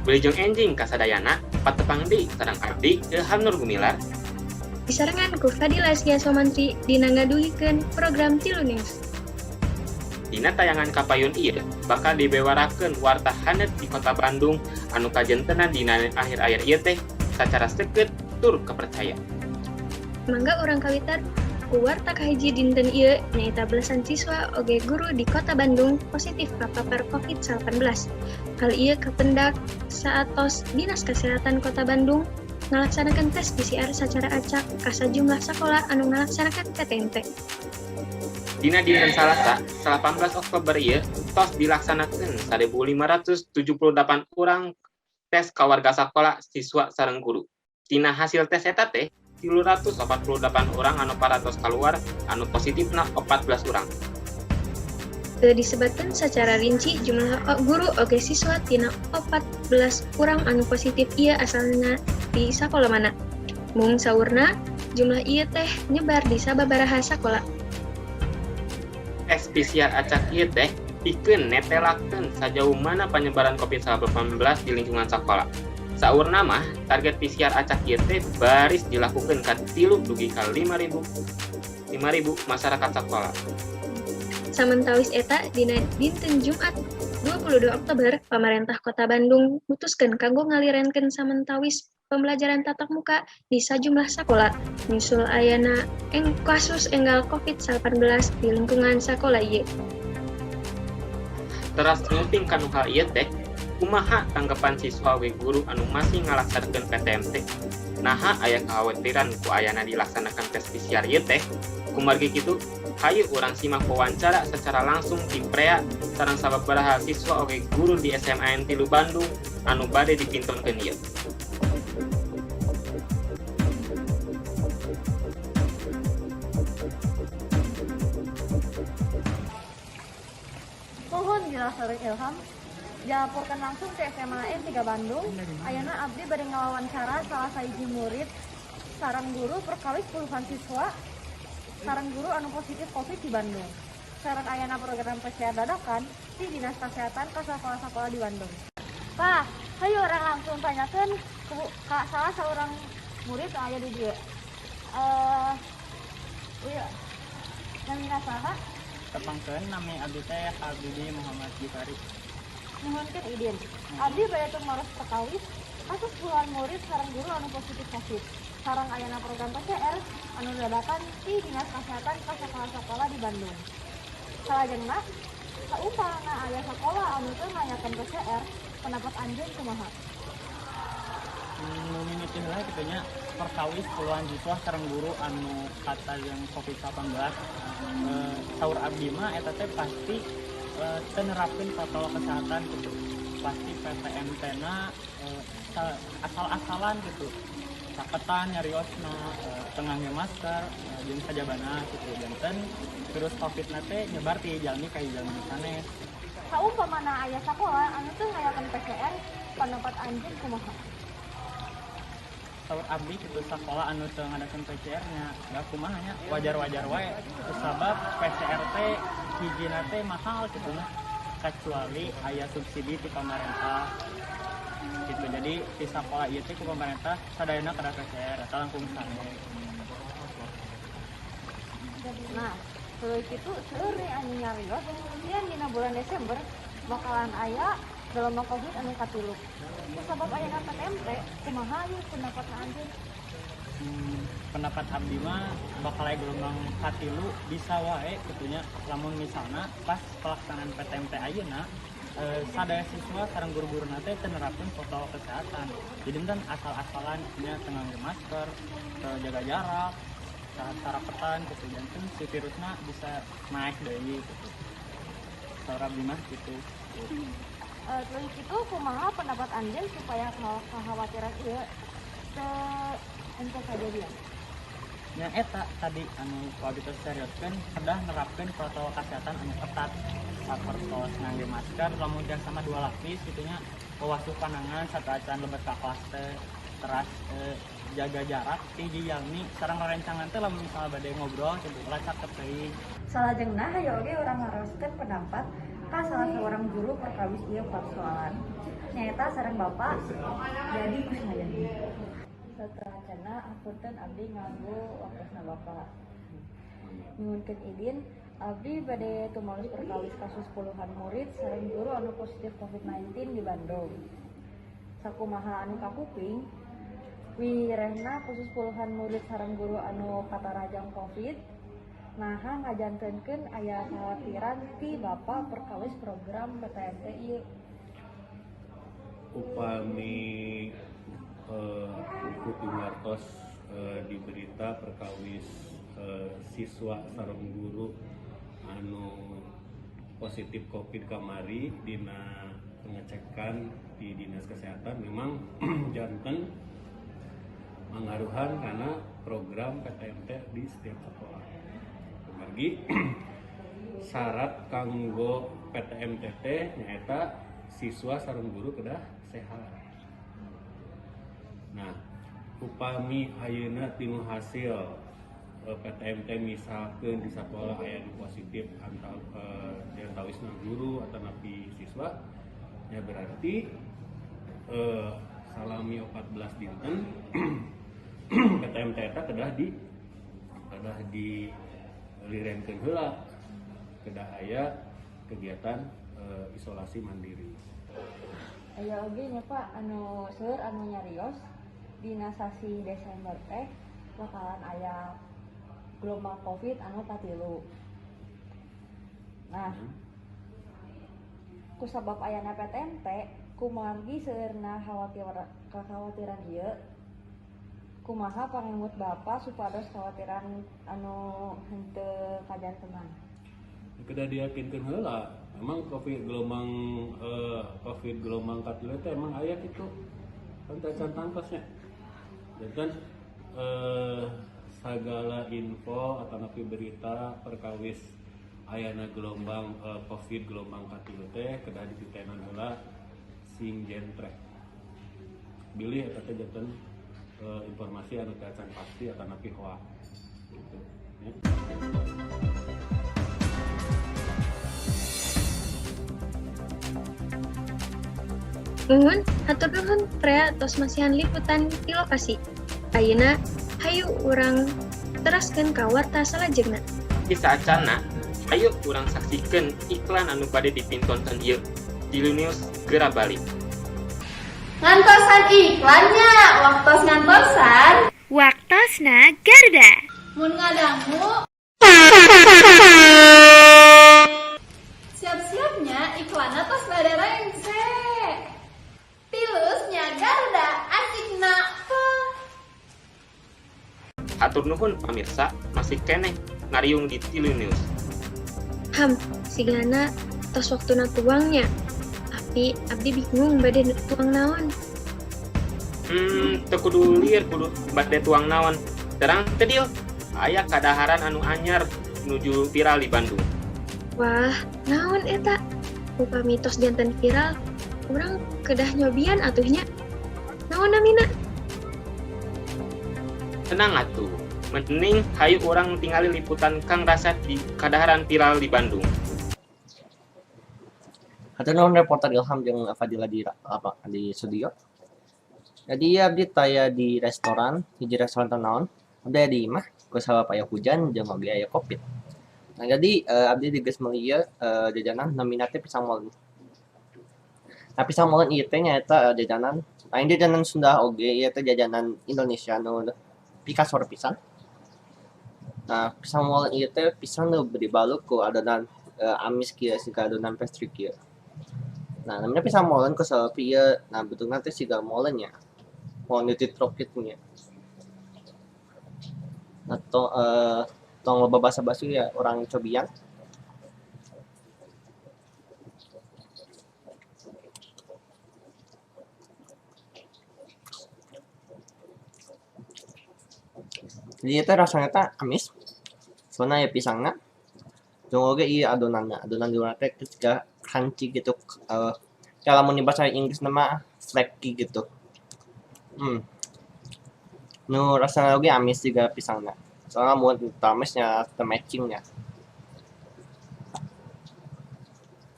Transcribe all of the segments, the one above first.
Wilujeng enjing kasadayana, patepang deui sareng abdi Ilham Nur Gumilar. Disarengan ku Fadila Sia Somantri dina ngadugikeun program Tilu News. Dina tayangan kapayun ieu bakal dibewarakeun warta haneut di Kota Bandung anu kajentenan dina akhir-akhir ieu teh sacara seukeut tur kepercaya. Mangga urang kawitan ku warta kahiji dinten ieu, nyaeta belasan siswa oge guru di Kota Bandung positif kapapar COVID-19. Hal ieu kapendak saatos Dinas Kesehatan Kota Bandung ngalaksanakan tes PCR secara acak ka sajumlah sakola anu ngalaksanakan PTMT. Dina dinten Salasa 18 Oktober ieu tos dilaksanakeun 1578 urang tes ka warga sakola, siswa sareng guru. Tina hasil tes eta teh 348 orang anu parantos keluar anu positifna 14 orang. Teu disebatkeun secara rinci jumlah guru oge siswa tina 14 urang anu positif ieu asalna di sakola mana. Mung saurna jumlah ieu teh nyebar di sababaraha sakola. Tes PCR acak ieu teh pikeun netelakeun sajauh mana penyebaran COVID-19 di lingkungan sakola. Saurna mah target PCR acak ieu teh baris dilakukan ka 3 dugi ka 5.000 5.000 masyarakat sakola. Samentawis eta, dina dinten Jumat 22 Oktober, pamarentah Kota Bandung mutuskeun kanggo ngalirenkeun samentawis pembelajaran tatap muka di sajumlah sakola nyusul ayana kasus enggal COVID-19 di lingkungan sakola ieu. Teras nguping kanu hal ieu teh, kumaha tanggapan siswa we guru anu masih ngalaksanakeun PTMT? Naha aya kekhawatiran ku ayana dilaksanakan tes PCR ieu teh? Kumargi kitu, hayu urang simak wawancara secara langsung ti prea sareng sababaraha siswa oge guru di SMA N 3 Bandung anu bade dipintonkeun ieu. Nuhun Gila sareng Ilham. Dilaporkan langsung ke SMA N 3 Bandung. Ayeuna abdi bade ngawawancara salah sahiji murid sareng guru perkawis puluhan siswa sareng guru anu positif COVID di Bandung. Sareng ayana program PCR dadakan di Dinas Kesehatan ka sakola-sakola di Bandung. Pak, hayu urang langsung tanyakeun ka salah seorang murid anu aya di dieu. Iya. Namina saha? Tepangkeun, nami abdi teh Habibie Muhammad Gifari. Nuhunkeun idin. Abdi bade tumaros perkawis kasus puluhan murid sareng guru anu positif COVID. Sareng ayana program PCR anu dadakan di Dinas Kesehatan ka sakola-sakola di Bandung. Salajengna, saumpamana aya sakola anu teu ngayakeun PCR, pendapat anjeun kumaha? Nu mimiti heula kitu nya, perkawis puluhan siswa sareng guru anu kata yang COVID-19, saur abdi mah eta teh pasti teu nerapkeun protokol kesehatan gitu. Pasti PTMT na asal-asalan gitu. Saketan nyariosna, teu ngangge masker, jeung sajabana gitu. Janten virus COVID na teh nyebar ti jalmi ka jalmi sanes. Saumpamana aya sakola anu teu ngayakeun PCR, pendapat anjeun kumaha? Saur abdi gitu, sekolah anu teu ngadakeun PCR nya da kumaha nya, wajar-wajar wae, sabab PCR teh hijina teh mahal gitu nya, kecuali aya subsidi ti pamarentah gitu. Jadi di sekolah ieu teh ku pemerintah sadayana kada PCR atau langkung sae. Nah, tuluy kitu seueur nih anu nyarios yen dina bulan Desember bakalan aya gelombang COVID anu katilu. Kusabab ayana PTMT, kumaha ieu pendapat anjeun? Pendapat abdi mah bakal aya gelombang katilu bisa wae kitu nya, lamun misalna pas pelaksanaan PTMT ayeuna sadaya siswa sareng guru-guru teh teu nerapkeun protokol kesehatan. Jadi kan asal-asalan nya, teu ngangge masker, teu jaga jarak, saraketan gitu, janten si virusna bisa naik deui gitu. Saur abdi mah gitu. Tuluy kitu kumaha pendapat anjeun supaya kekhawatiran ieu teu henteu kajadian? Nya eta tadi anu ku abdi tos serioskeun, kedah nerapkeun protokol kesehatan anu ketat, sapertos ngangge masker lamun tiasa mah dua lapis kitu nya, wawasuh panangan sateuacan lebet ka kelas teh, teras jaga jarak ti hiji jalmi sareng rerencangan teh lamun misalnya bade ngobrol gitu ulah caket teuing. Salajengna hayu oge urang naroskeun pendapat ka salah seorang guru perkawis ieu persoalan. nyaeta sareng Bapak Jadi Kusmayadi. Sateuacanna hapunten abdi nganggo waktosna Bapak. Nyuhunkeun idin, abdi bade tumaros perkawis kasus puluhan murid sareng guru anu positif COVID-19 di Bandung. Sakumaha anu kakuping, wirehna khusus puluhan murid sareng guru anu katarajang COVID, naha ngajantenkeun aya kekhawatiran ti Bapak perkawis program PTMT ieu? Upami kuping ngartos di berita perkawis siswa sareng guru anu positif COVID kamari dina pengecekan di Dinas Kesehatan, memang janten mangaruhan karena program PTMT di setiap sekolah. Kumargi syarat kanggo PTMT teh nyaeta siswa sareng guru kedah sehat. Nah, upami ayeuna tinu hasil PTMT misalkeun di sekolah aya nu positif antar diantawisna guru atanapi siswa, ya berarti salami 14 dinten PTMT eta kedah di lirenkeun heula, kedah aya kegiatan isolasi mandiri. Aya oge nya Pak, anu seueur anu nyarios dina sasi Desember teh bakalan aya gelombang COVID anu katilu. Nah, kusabab ayana PTMT, kumargi seueurna khawatir kekhawatiran ieu, kumaha pangemut Bapak supados kekhawatiran anu henteu kajantenan? Kedah diyakinkeun heula, memang COVID gelombang katilu teh emang aya kitu. Kan teu acan tangtosnya. Dan segala info atanapi berita perkawis ayana gelombang COVID gelombang katilu teh kedah dititenan heula sing jentrek. Bilih eta teh janten informasi anu teu acan pasti atanapi hoax gitu. Ya. Nuhun, hatur nuhun Prea tos masihan liputan di lokasi. Ayeuna hayu urang teraskeun ka warta salajengna. Di saacanna, hayu urang saksikeun iklan anu bade dipintonton ieu. Tilu News geura balik. Ngantosan iklannya, waktos ngantosan. Waktosna Garuda. Mun ngadangu, siap-siapnya iklanna tos bade rengse. Tilusnya Garuda asikna pol. Hatur nuhun pamirsa, masih keneh ngariung di Tilu News. Ham, sigana tos waktuna tuangnya. Tapi abdi bingung bade tuang naon. Teu kudu lieur kudu bade tuang naon. Terang teu, Dil? Aya kadaharan anu anyar nuju viral di Bandung. Wah, naon eta? Upami tos janten viral, urang kedah nyobian atuh nya. Naon namina? Tenang atuh. Mending hayu urang tingali liputan Kang Rasad di kadaharan viral di Bandung. Hatur nuhun reporter Ilham jeung Fadila di apa di studio. Jadi abdi taya di restoran, hiji restoran teu naon. Abdi aya di imah, ku sabab aya hujan jeung oge aya Covid. Nah, jadi abdi geus meuli ieu jajanan namina teh pisang molen. Nah, pisang molen ieu teh nyaeta jajanan lain jajanan Sunda oge, ieu teh jajanan Indonesia nu pikasor pisan. Nah, pisang molen ieu teh pisang nu dibalut ku adonan amis kieu, siga adonan pastry kieu. Nah, namanya pisang molen ku sabab ieu, nah bentukna teh siga molen nya. Molen dititrok kitu nya. Nah, tong loba basa-basi ya urang cobian. Jadi ieu teh rasana teh amis. Soalna aya pisangna. Jeung oge ieu adonanna, adonan di luar teh siga crunchy gitu. Kalau lamun di bahasa Inggris nama flaky gitu. Nu rasana oge amis juga pisangna. Soalnya mun teu amisnya teu matching nya.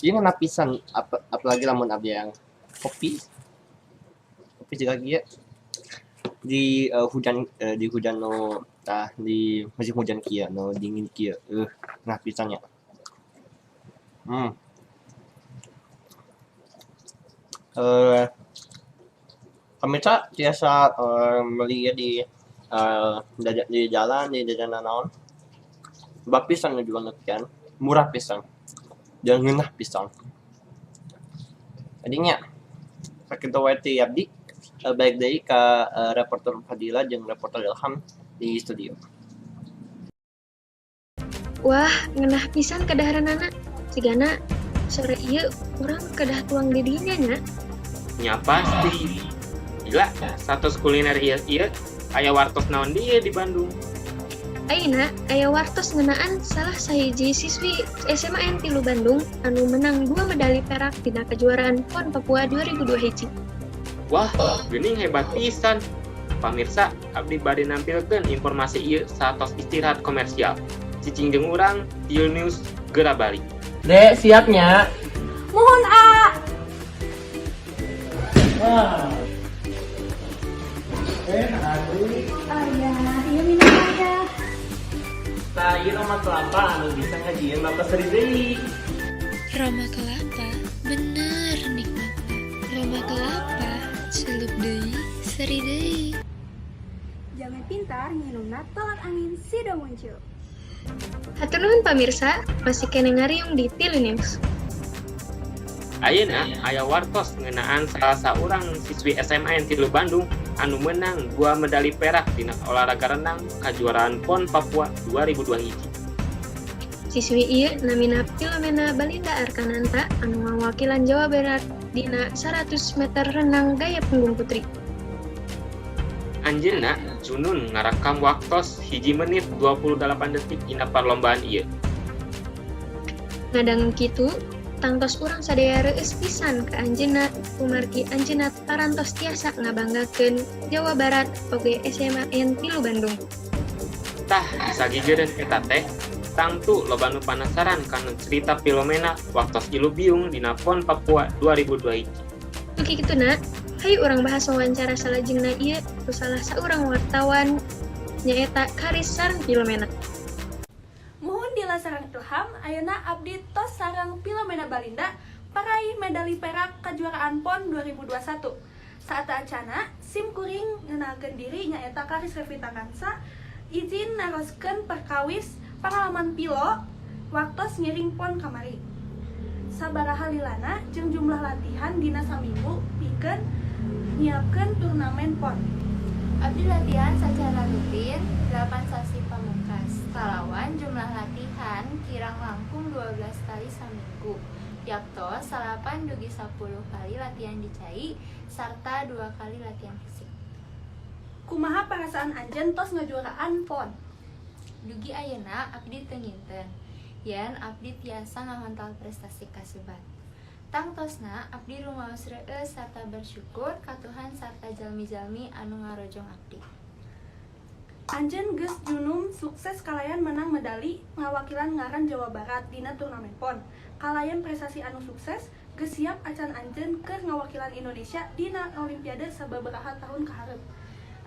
Ieu ngeunah pisan, apalagi lamun abdi yang Kopi. Kopi juga kieu. Di hujan di hujan nu tah di musim hujan kieu nu dingin kieu. Nah pisan nya. Pemirsa tiasa meuli ieu di jalan, di jajanan naon. Loba pisan nu jual kian, murah pisan. Dan ngeunah pisan. Jadi nya sakitu wae ti abdi. Balik deui ka reporter Fadila jeung reporter Ilham di studio. Wah, ngeunah pisan kadaharanana. Sigana sore ieu urang kedah tuang di dinya nya. Nya pasti. Gila, saatos kuliner ieu ieu aya wartos naon deui di Bandung? Ayeuna aya wartos ngeunaan salah sahiji siswi SMA N 3 Bandung anu menang 2 medali perak dina kejuaraan PON Papua 2021. Wah, geuning hebat pisan. Pamirsa, abdi bade nampilkeun informasi ieu saatos istirahat komersial. Cicing jeung urang, Tiul News geura balik. Dek, siap nya. Muhun, A. Wah. Aduh. Ayah, ieu minum ayah. Tah, ieu roma kelapa anu bisa ngajieun bapak seri deui. Roma kelapa bener nikmatna. Roma kelapa celup deui, seri deui. Jalmi pintar nginumna Tolak Angin Sido Muncul. Hatur nuhun pamirsa, masih keneh ngariung di Tilu News. Ayeuna aya wartos ngeunaan salah saurang siswi SMA N 3 Bandung anu menang 2 medali perak dina olahraga renang kejuaraan PON Papua 2021. Siswi ieu namina Filomena Balinda Arkananta anu ngawakilan Jawa Barat dina 100 meter renang gaya punggung putri. Anjeunna junun ngarekam waktos 1 menit 28 detik dina perlombaan ieu. Ngadangu kitu, tangtos urang sadaya reueus pisan ka anjeunna kumargi anjeunna parantos tiasa ngabanggakeun Jawa Barat oge SMA N 3 Bandung. Tah, sagigeureun eta teh, tangtu loba nu panasaran kana cerita Filomena waktos ilubiung dina PON Papua 2021. Dugi kituna, hayu urang bahas wawancara salajengna ieu ku salah saurang wartawan, nyaeta Karis sareng Filomena. Muhun Dila sareng Ilham, ayeuna abdi tos sareng Filomena Balinda, paraih medali perak kejuaraan PON 2021. Saateuacana, sim kuring ngenalkeun diri, nyaeta Karis Revita Kansa, izin naroskeun perkawis pengalaman Pilo waktos ngiring PON kamari. Sabaraha lilana jeung jumlah latihan dina saminggu pikeun nyiapkeun turnamen PON? Abdi latihan secara rutin 8 sasih pamungkas. Kalawan jumlah latihan kirang langkung 12 kali saminggu. Yaktos 8 dugi 10 kali latihan di cai sarta 2 kali latihan fisik. Kumaha perasaan anjeun tos ngajuaraan PON? Dugi ayeuna abdi teu nginten yen abdi tiasa ngahontal prestasi kasebat. Tangtosna abdi rumaos reueus sarta bersyukur ka Tuhan sarta jalmi-jalmi anu ngarojong abdi. Anjeun geus junun sukses kalayan menang medali ngawakilan ngaran Jawa Barat dina turnamen PON. Kalayan prestasi anu sukses, geus siap acan anjeun keur ngawakilan Indonesia dina Olimpiade sababaraha tahun kaharep?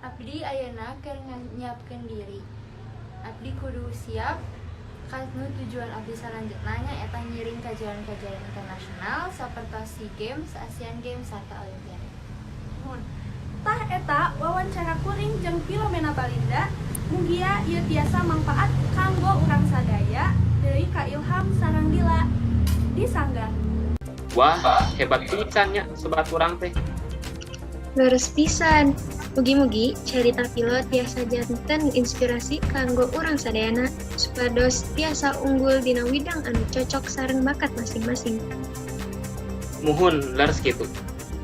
Abdi ayeuna keur nyiapkeun diri. Abdi kudu siap kanu tujuan abdi salanjutna, nyaeta ngiring kajuaraan-kajuaraan internasional sapertos SEA Games, Asian Games, sarta Olimpiade. Muhun. Tah, eta wawancara kuring jeung Filomena Balinda. Mugia ieu tiasa mangpaat kanggo urang sadaya. Deui ka Ilham sareng Dila di sanggar. Wah, hebat pisan nya sobat urang teh. Leres pisan. Mugi-mugi carita Pilo tiasa janten inspirasi kanggo urang sadayana supados tiasa unggul dina widang anu cocok sareng bakat masing-masing. Muhun, leres kitu.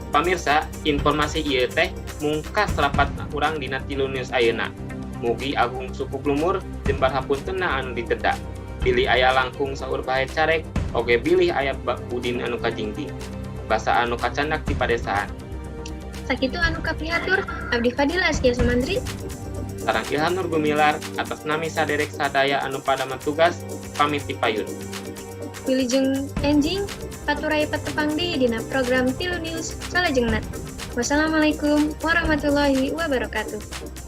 Pamirsa, informasi ieu teh mungkas rapat urang dina Tilu News ayeuna. Mugi agung sukup lumur, jembar hapuntenna anu diteda. Bilih aya langkung saur bahe carek, oge bilih aya budin anu kajingting. Basa anu kacandak di padesaan. Sakitu anu kapihatur, Abdi Fadila Askia Sumantri. Sareng Ilham Nur Gumilar atas nami saderek sadaya anu pada tugas pamit ti payun. Wilujeng enjing. Paturay patepang deui dina program Tilu News salajengna. Wassalamualaikum warahmatullahi wabarakatuh.